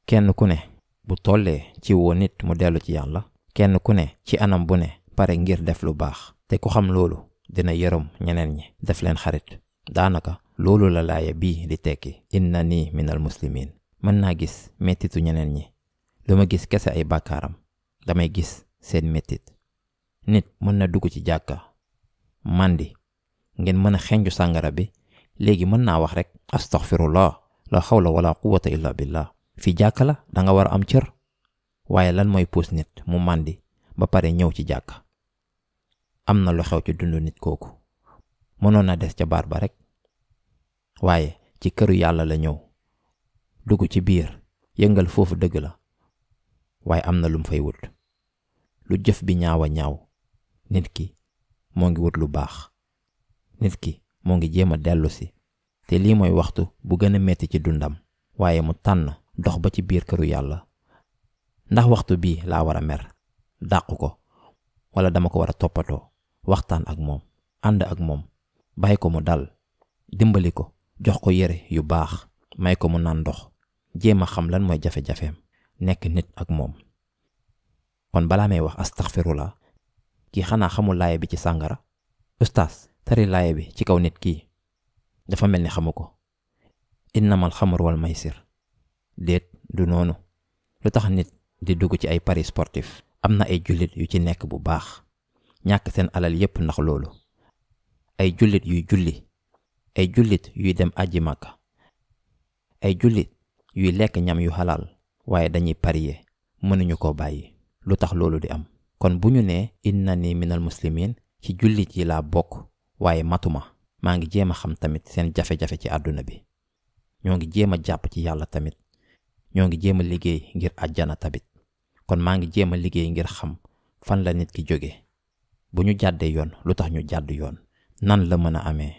kenn ku ne bu tollee ci woo nit mu dellu ci yàlla, kenn ku ne ci anam bu ne pare ngir def lu baax, te ku xam loolu dina yërëm ñeneen ñi, def leen xarit. daanaka loolu la laaya bii di tekki, innani minal muslimin. mën naa gis mettitu ñeneen ñi, lu ma gis kese ay bàkkaaram, damay gis seen mettit. nit mën na dugg ci jàkka màndi, ngeen mën a xenju sàngara bi, léegi mën naa wax rek astaghfirullah, la hawla wala quwwata illa billah. fi jàkka la danga war a am cër, waaye lan mooy puus nit mu màndi ba pare ñëw ci jàkka? am na lu xew ci dundu nit kooku. mënoon na des ca baar ba rek, waaye ci këru yàlla la ñëw, dugg ci biir yëngal foofu dëgg la, waaye am na lum fay wut. lu jëf bi ñaawa ñaaw, nit ki moo ngi wut lu baax, nit ki moo ngi jéem a dellu si, te lii mooy waxtu bu gën a metti ci dundam, waaye mu tànn dox ba ci biir këru yàlla. ndax waxtu bii laa war a mer, dàq ko, wala dama ko war a toppatoo, waxtaan ak moom, ànd ak moom, bàyyi ko mu dal, dimbali ko, jox ko yére yu baax, may ko mu naan ndox, jéem a xam lan mooy jafe-jafeem, nekk nit ak moom. kon balaa may wax astaghfirullah, kii xanaa xamul laaya bi ci sàngara? ustaas tari laaya bi ci kaw nit kii, dafa mel ni xamu ko. innamal xamru wal maysir. déet, du noonu. lu tax nit di dugg ci ay paris sportif? am na ay jullit yu ci nekk bu baax, ñàkk seen alal yépp ndax loolu. ay jullit yuy julli, ay jullit yuy dem aji Màkka, ay jullit yuy lekk ñam yu halal, waaye dañuy parier, mënuñu ko bàyyi. lu tax loolu di am? kon bu ñu nee innani minal muslimin, ci jullit yi laa bokk, waaye matuma. maa ngi jéem a xam tamit seen jafe-jafe ci àdduna bi. ñoo ngi jéem a jàpp ci yàlla tamit. ñoo ngi jéem a liggéey ngir àjjana tamit. kon maa ngi jéem a liggéey ngir xam fan la nit ki jóge. bu ñu jàddee yoon, lu tax ñu jàdd yoon? nan la mën a amee?